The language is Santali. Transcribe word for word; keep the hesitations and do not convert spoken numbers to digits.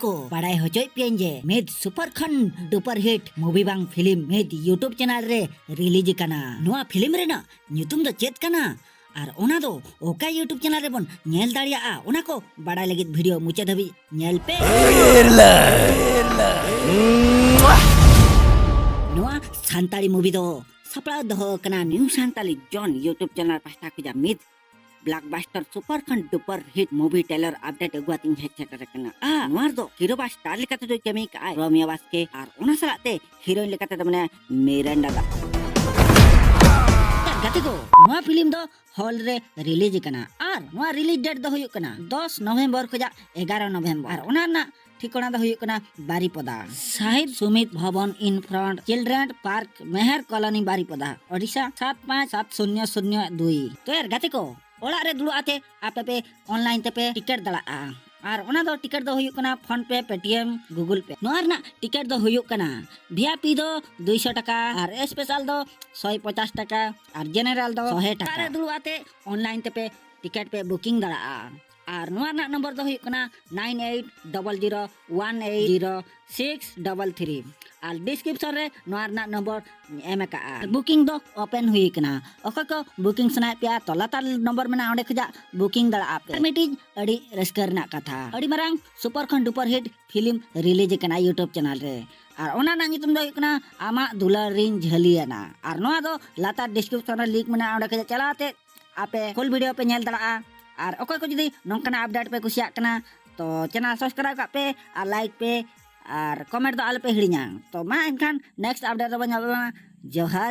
ᱠᱚ, ᱵᱟᱲᱟᱭ ᱦᱚᱪᱚᱭᱮᱫ ᱯᱮᱭᱟᱧ ᱡᱮ ᱢᱤᱫ super ᱠᱷᱟᱱ ᱰᱩᱯᱟᱨ hit movie ᱵᱟᱝ film ᱢᱤᱫ YouTube channel ᱨᱮ release ᱠᱟᱱᱟ᱾ ᱱᱚᱣᱟ film ᱨᱮᱱᱟᱜ ᱧᱩᱛᱩᱢ ᱫᱚ ᱪᱮᱫ ᱠᱟᱱᱟ ᱟᱨ ᱚᱱᱟ ᱫᱚ ᱚᱠᱟ YouTube channel ᱨᱮᱵᱚᱱ ᱧᱮᱞ ᱫᱟᱲᱮᱭᱟᱜᱼᱟ, ᱚᱱᱟ ᱠᱚ ᱵᱟᱲᱟᱭ ᱞᱟᱹᱜᱤᱫ video ᱢᱩᱪᱟᱹᱫ ᱫᱷᱟᱹᱵᱤᱡ ᱧᱮᱞ ᱯᱮ᱾ ᱱᱚᱣᱟ ᱥᱟᱱᱛᱟᱲᱤ movie ᱫᱚ ᱥᱟᱯᱲᱟᱣ ᱫᱚᱦᱚ ᱠᱟᱱᱟ New Santali Zone YouTube channel ᱯᱟᱦᱴᱟ ᱠᱷᱚᱱᱟᱜ ᱢᱤᱫ blockbuster super ᱠᱷᱟᱱ duper hit movie trailer update ᱟᱹᱜᱩ ᱟᱛᱤᱧ ᱦᱮᱡ ᱥᱮᱴᱮᱨ ᱟᱠᱟᱱᱟ᱾ ᱟᱨ ᱱᱚᱣᱟ ᱨᱮᱫᱚ hero ᱵᱟ star ᱞᱮᱠᱟᱛᱮ ᱫᱚᱭ ᱠᱟᱹᱢᱤ ᱠᱟᱜᱼᱟᱭ ᱨᱳᱢᱤᱭᱳ ᱵᱟᱥᱠᱮ, ᱟᱨ ᱚᱱᱟ ᱥᱟᱞᱟᱜ ᱛᱮ heroine ᱞᱮᱠᱟᱛᱮ ᱫᱚ ᱢᱮᱱᱟᱭᱟ ᱢᱤᱨᱟᱱᱰᱟ ᱫᱟ᱾ ᱜᱟᱛᱮ ᱠᱚ, ᱱᱚᱣᱟ film ᱫᱚ hall ᱨᱮ release ᱠᱟᱱᱟ ᱟᱨ ᱱᱚᱣᱟ release date ᱫᱚ ᱦᱩᱭᱩᱜ ᱠᱟᱱᱟ ᱫᱚᱥ November ᱠᱷᱚᱱᱟᱜ ᱮᱜᱟᱨᱚ November, ᱟᱨ ᱚᱱᱟ ᱨᱮᱱᱟᱜ ᱴᱷᱤᱠᱟᱹᱱᱟ ᱫᱚ ᱦᱩᱭᱩᱜ ᱠᱟᱱᱟ Baripada, Sahid Sumit Bhawan in front Children Park, Meher colony, Baripada, Odisha ᱥᱟᱛ ᱯᱟᱸᱪ ᱥᱟᱛ ᱥᱩᱱᱭᱚ ᱥᱩᱱᱭᱚ ᱫᱩᱭ᱾ ᱛᱚ ᱭᱟᱨ ᱜᱟᱛᱮ ᱠᱚ, ᱚᱲᱟᱜ ᱨᱮ ᱫᱩᱲᱩᱵ ᱟᱛᱮ ᱟᱯᱮ ᱯᱮ online ᱛᱮᱯᱮ ᱴᱤᱠᱤᱴ ᱫᱟᱲᱮᱭᱟᱜᱼᱟ᱾ ᱟᱨ ᱚᱱᱟ ᱫᱚ ᱴᱤᱠᱤᱴ ᱫᱚ ᱦᱩᱭᱩᱜ ᱠᱟᱱᱟ PhonePe, Paytm, Google Pay᱾ ᱱᱚᱣᱟ ᱨᱮᱱᱟᱜ ᱴᱤᱠᱤᱴ ᱫᱚ ᱦᱩᱭᱩᱜ ᱠᱟᱱᱟ VIP ᱫᱚ ᱫᱩᱭᱥᱚ ᱴᱟᱠᱟ ᱟᱨ special ᱫᱚ ᱥᱚᱭ ᱯᱚᱪᱟᱥ ᱴᱟᱠᱟ ᱟᱨ general ᱫᱚ ᱥᱚᱭ ᱴᱟᱠᱟ᱾ ᱚᱲᱟᱜ ᱨᱮ ᱫᱩᱲᱩᱵ ᱟᱛᱮ online ᱛᱮᱯᱮ ᱴᱤᱠᱤᱴ ᱯᱮ booking ᱫᱟᱲᱮᱭᱟᱜᱼᱟ᱾ ᱟᱨ ᱱᱚᱣᱟ ᱨᱮᱱᱟᱜ ᱱᱚᱢᱵᱚᱨ ᱫᱚ ᱦᱩᱭᱩᱜ ᱠᱟᱱᱟ nine eight double zero one eight zero six double three᱾ ᱟᱨ description ᱨᱮ ᱱᱚᱣᱟ ᱨᱮᱱᱟᱜ ᱱᱚᱢᱵᱚᱨ ᱮᱢ ᱟᱠᱟᱜᱼᱟ᱾ Booking ᱫᱚ open ᱦᱩᱭ ᱟᱠᱟᱱᱟ᱾ ᱚᱠᱚᱭ ᱠᱚ booking ᱥᱟᱱᱟᱭᱮᱫ ᱯᱮᱭᱟ ᱛᱚ ᱞᱟᱛᱟᱨ ᱱᱚᱢᱵᱚᱨ ᱢᱮᱱᱟᱜᱼᱟ, ᱚᱸᱰᱮ ᱠᱷᱚᱱᱟᱜ booking ᱫᱟᱲᱮᱭᱟᱜᱼᱟ ᱯᱮ᱾ ᱟᱨ ᱢᱤᱫᱴᱤᱡ ᱟᱹᱰᱤ ᱨᱟᱹᱥᱠᱟᱹ ᱨᱮᱱᱟᱜ ᱠᱟᱛᱷᱟ, ᱟᱹᱰᱤ ᱢᱟᱨᱟᱝ super ᱠᱷᱚᱱ ᱰᱩᱯᱟᱨ hit film release ᱟᱠᱟᱱᱟ YouTube channel ᱨᱮ᱾ ᱟᱨ ᱚᱱᱟ ᱨᱮᱱᱟᱜ ᱧᱩᱛᱩᱢ ᱫᱚ ᱦᱩᱭᱩᱜ ᱠᱟᱱᱟ ᱟᱢᱟᱜ ᱫᱩᱞᱟᱹᱲ ᱨᱤᱧ ᱡᱷᱟᱹᱞᱤᱭᱟᱱᱟ᱾ ᱟᱨ ᱱᱚᱣᱟ ᱫᱚ ᱞᱟᱛᱟᱨ description ᱨᱮ link ᱢᱮᱱᱟᱜᱼᱟ, ᱚᱸᱰᱮ ᱠᱷᱚᱱᱟᱜ ᱪᱟᱞᱟᱣ ᱠᱟᱛᱮ ᱟᱯᱮ full video ᱯᱮ ᱧᱮᱞ ᱫᱟᱲᱮᱭᱟᱜᱼᱟ᱾ ᱟᱨ ᱚᱠᱚᱭ ᱠᱚ ᱡᱩᱫᱤ ᱱᱚᱝᱠᱟᱱᱟᱜ update ᱯᱮ ᱠᱩᱥᱤᱭᱟᱜ ᱠᱟᱱᱟ ᱛᱚ channel subscribe ᱠᱟᱜ ᱯᱮ ᱟᱨ like ᱯᱮ ᱟᱨ comment ᱫᱚ ᱟᱞᱚ ᱯᱮ ᱦᱤᱲᱤᱧᱟ᱾ ᱛᱚ ᱢᱟ ᱮᱱᱠᱷᱟᱱ next update ᱨᱮᱵᱚᱱ ᱧᱟᱯᱟᱢᱟ᱾ ᱡᱚᱦᱟᱨ᱾